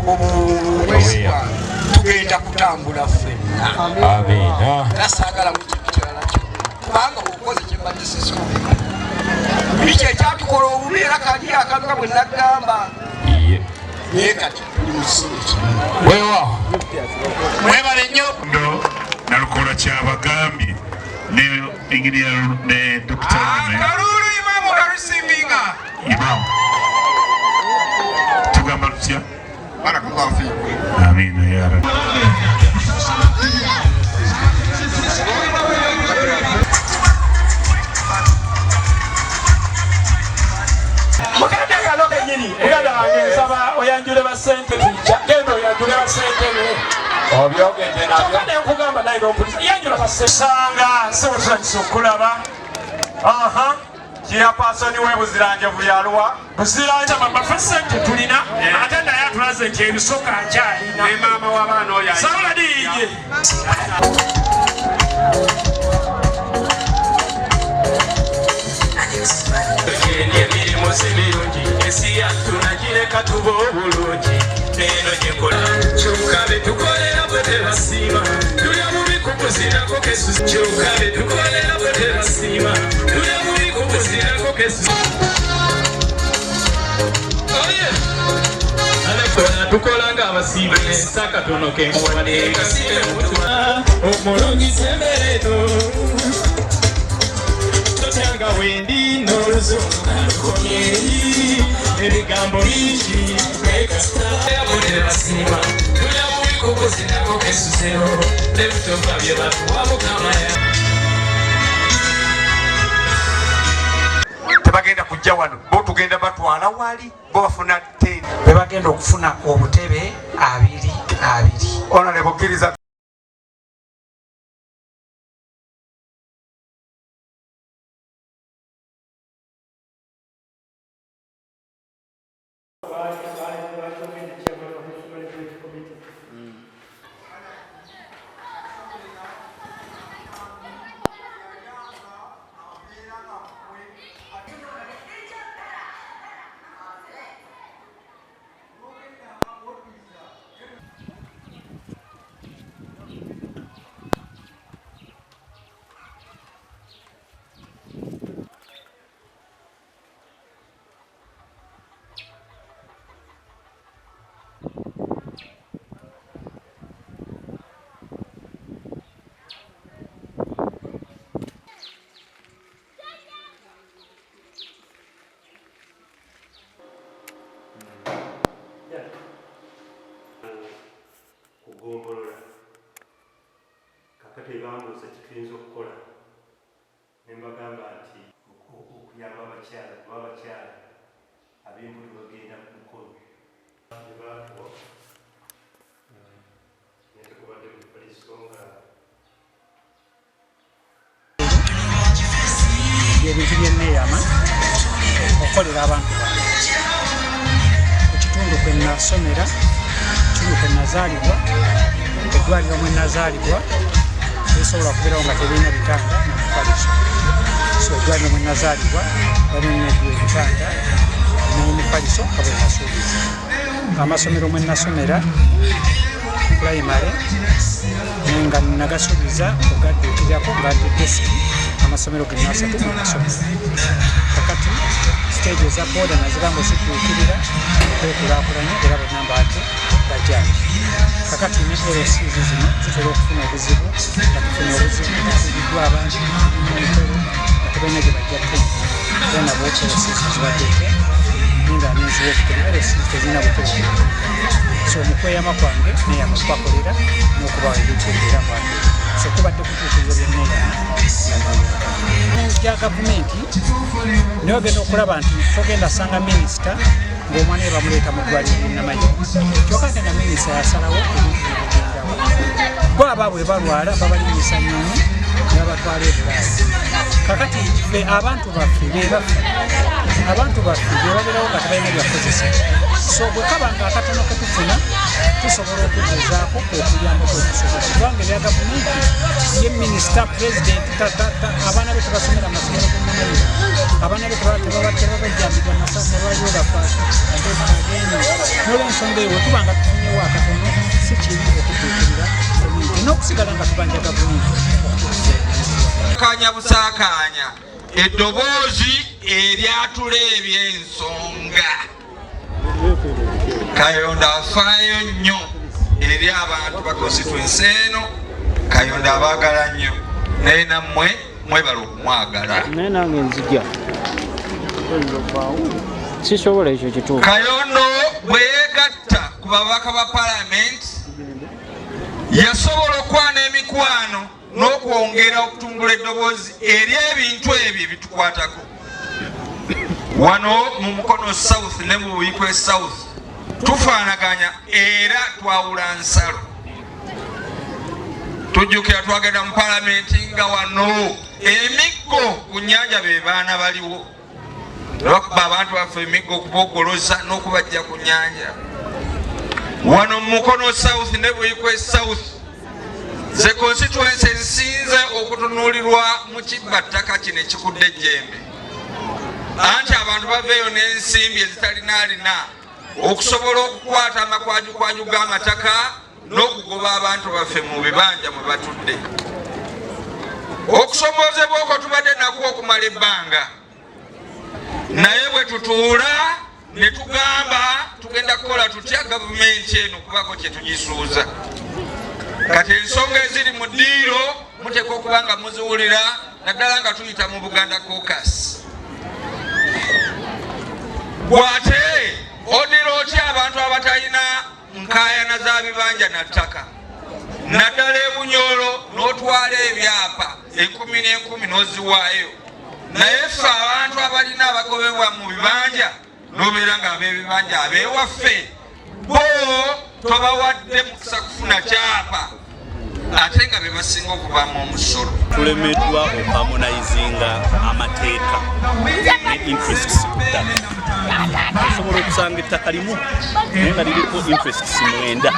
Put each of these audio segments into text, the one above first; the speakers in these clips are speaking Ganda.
Obwesigwa tugenda kutambula ffenna. Amiina. Era saagalamu kintu kirala kyonna, kubanga okoze kyembadde sisuubira. Biki ekyatukola obubi era kali akantu bwe nagamba. Ye. Naye kati tuli mu kisinde kimu. Weewaawo. Mwebale nnyo. Ndo Nalukola kyabagambye ne engineer ne Dr. Akalulu imamu kalusimbinga. Imamu tugamba tutya? Barakallahu fiikum. Amiina ya Rabbi. Muganda kano kenyini, muganda wange nsaba oyanjule basente tujja genda oyanjule basentebe Obyogedde nabyo. Kyokka ne nkugamba naye n'ompulisa yanjula basente Sanga ssebo tusanyusa okulaba. Aha. Chairperson w'e Buziranjovu yaluwa. Buziranja mama ffe ssente tulina ate naye atulaze nti ebisoka akyalina Ne maama w'abaana oyo. Sabula diije. Emirimu si mirungi, ensi yattu nagireka tuba obulungi neeno gyekola kyokka betukolera bwe tebasiima tulya bubi kukuzinako kesu kyokka betukolera bwe tebasiima tulya bubi kukuzinako kesu tukola nga abasiibe ensi akatono kenkuwane kasibe mutuma omulungi sembereto totyanga wendi n'oluzungu nalukomyeri ebigambo bingi basiima tulya bubi kukuzinako kesuzeho nebutova bye batuwa mukama. Tebagenda kujja wano, bo tugenda batwala wali, bo bafuna 10. Be bagenda okufuna obutebe abiri abiri. Honorable kkiriza. Kugombolola kakati ebambuuza kyetuyinza okukola ne mbagamba nti okuyamba abakyala kuba abakyala ab'embuto bagenda ku mukolo ne baatuwa naye tekubadde mufaliso nga Ebintu byenneeyama okukolera abantu bange ku kitundu kwe nasomera, kitundu kwe nazaalibwa, eddwaliro mwe nazaalibwa tebisobola kubeerawo nga tebirina bitanda na mufaliso. So eddwaliro mwe nazaalibwa balina ebitanda n'emifaliso nga bwe nasuubiza. Amasomero mwe nasomera pulayimale nga nagasuubiza ogadduukirirako nga desiki amasomero gonna asatu mu masomero. Kakati siteegi eza booda naziba nga ozidduukirira okwekulaakulanya era bonna mbaadde bajaji. Kakati ne LCs zino zitera okufuna obuzibu nga tufuna obuzibu tufiiriddwa abantu emikolo nga tebalina gye bajja tenti era nabo LCs zibaddeko ninga nenziwa obutebe. LCs tezirina butebe, so mu kweyama kwange neyama okubakolera n'okubawa ebintu ebyo era mbadde so kubadde kutuukiriza byenneeyama gya gavumenti. Naye ogenda okulaba nti togenda sanga minisita ng'omwana we bamuleeta mu ddwaliro ly'e kyokka ate nga minisita yasalawo ebintu byebigendawo. Bo abaabwe balwala babalinnyisa nnyonyi ne babatwala e Bulaaya. Kakati ffe abantu baffe be bafa, abantu baffe be babeerawo nga tebalina byakukozesa. So bwe kaba nga akatono ke tufuna tusobola okugezaako okuyamba kwetusobola, kubanga ebya gavumenti ye minisita pulezidenti abaana be tebasomera amasomero g'omumayiro, abaana be tebabajjambirwa malwaliro gaffe ag'eno. N'olwensonga eyo bwe tuba nga tufunyewo akatono si kibi okudduukirira community n'okusigala nga tubanja gavumenti okutuusa. Kanya busaakaanya eddoboozi eryatula eby'ensonga. Kayondo afaayo nnyo eri abantu ba constituency eno. Kayondo abaagala nnyo, naye nammwe mwebala okumwagala. Naye nange nzija sisobola ekyo kituufu. Kayondo bwe yeegatta ku babaka ba palamenti yasobola okwana emikwano n'okwongera okutumbula eddoboozi eri ebintu ebyo ebitukwatako wano mu Mukono South ne mu Buikwe South. Tufaanaganya era twawula nsalo. Tujjukira twagenda mu palamenti nga wano emiggo ku nnyanja be baana baliwo nebakuba abantu baffe emiggo okubogoloza n'okubajja ku nnyanja. Wano mu Mukono South ne Buikwe South ze constituency ezisinze okutunuulirwa mu kibba ttaka kino ekikudde ejjembe, anti abantu baveeyo n'ensimbi ezitalinaalina okusobola okukwata amakwajukwaju g'amataka n'okugoba abantu baffe mu bibanja mwe batudde. Okusomoozebwa okwo tubadde nakwo okumala ebbanga, naye bwe tutuula ne tugamba tugenda kukola tutya gavumenti eno kubako kye tugisuuza. Kati ensonga eziri mu ddiiro muteekwa okuba nga muziwulira, naddala nga tuyita mu Buganda Caucus. Bw'ate odira otya abantu abatalina nkaayana za bibanja na ttaka, naddala ebunyolo, n'otwala ebyapa enkumi n'enkumi n'oziwaayo, naye ffe abantu abalina abagobebwa mu bibanja n'obeera nga ab'ebibanja ab'ewaffe bo tobawadde mukisa kufuna kyapa, ate nga be basinga okuvaamu omusolo? Tulemeddwa okuharmonizinga amateeka ne interests ku ttaka. Osobola okusanga ettaka limu naye nga liriko interests 9,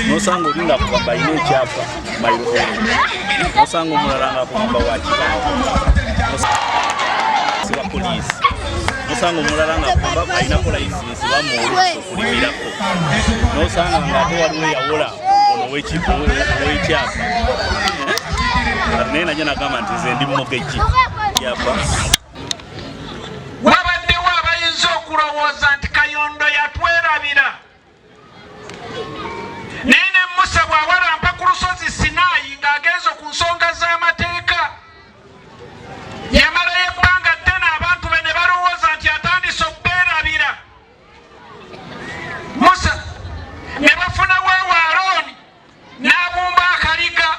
nosanga oli nga akugamba alina ekyapa mayiro emu, nosanga omulala nga akugamba wa kibanja siba poliisi, nosanga omulala nga akugamba alinako layisinsi bamuwa okulimirako, nosanga nga ate waliwo eyawola ono owekyapa, kati naye najja nagamba nti nze ndi mortgagee yapa. Wabaddewo abayinza okulowooza nti Kayondo yatwerabira, naye ne Musa bw'awalampa ku lusozi Sinaayi ng'agenze ku nsonga z'amateeka, yamalayo ebbanga ddene, abantu be ne balowooza nti atandise okubeerabira. Musa ne bafuna weewa Alooni n'abumba akaliga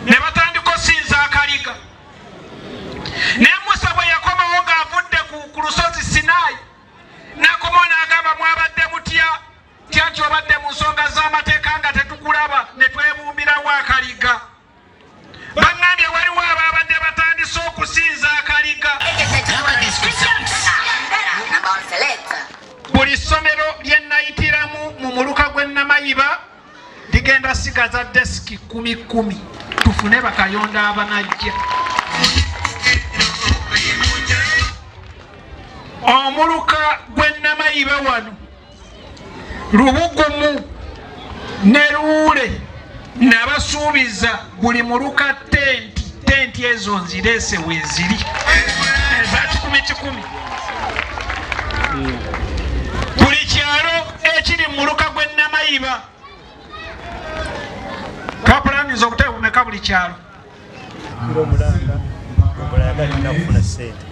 ne batandika osinza akaliga. Naye Musa bwe yakomawo ng'avudde ku lusozi Sinaayi, n'akomawo n'agamba, "Mwabadde mutya?" Tya nti obadde mu nsonga z'amateeka nga tetukulaba, ne twebumbirawo akaliga. Baŋŋambye waliwo ababadde batandise okusinza akaliga. Buli ssomero lye nayitiramu mu muluka gw'e Namayiba ligenda sigaza desiki 10 10, tufune bakayonda abanajja. Omuluka gw'e Namayiba wano Lubugumu ne Luule, nabasuubiza buli muluka tenti. Tenti ezo nzireese, weeziri eza 100 100. Buli kyalo ekiri mu muluka gw'e Namayiba twapulaninza obutebe bumeka buli kyalo? Era omulanga omulala alina kufuna sente,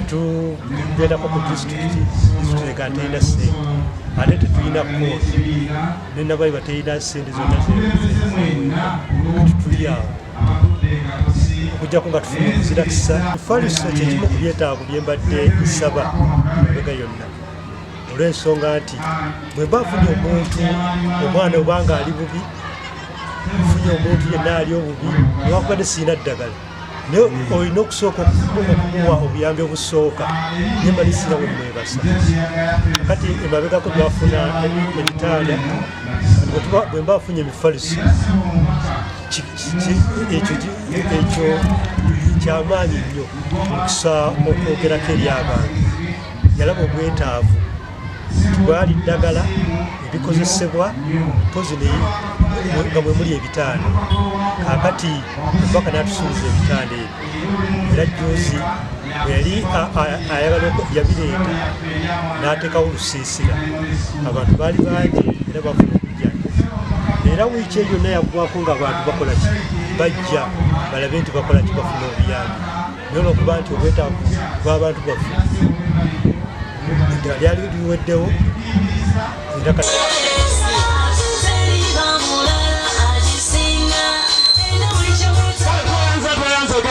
tugendako ku disitulikiti, disitulikiti ega terina sente, ate tetulina kooti nenabayiba terina sente zonna. Kati tuli awo okujjako nga tufuna okuzirakisa faliso. Kyekimu ku byetaago byembadde nsaba mabega yonna, olw'ensonga nti bwe mba nfunye omuntu, omwana obanga ali bubi, nfunye omuntu yenna ali obubi, newakubadde sirina ddagala, naye olina okusooka okumuwa obuyambi obusooka, naye mba nisira we mwebasa. Kati emabegako twafuna ebitanda. Bwe mba nfunye emifaliso, ekyo kyamaanyi nnyo, omukisa okwogerako eri abantu. Yalaba obwetaavu. Bwali ddagala, ebikozesebwa, mpozi nga mwe muli ebitanda. Kaakati omubaka n'atusuubiza ebitanda ebyo, era jjuuzi bwe yali ayagala yabireeta n'ateekawo olusiisira, abantu baali bangi era bafuna obujjanjabi. Era wiiki eyo yonna yaggwako ng'abantu bakola ki, bajja balabe nti bakola ki, bafuna obuyambi. Naye olwokuba nti obwetaavu bw'abantu baffe eddala lyali liweddewo era kati.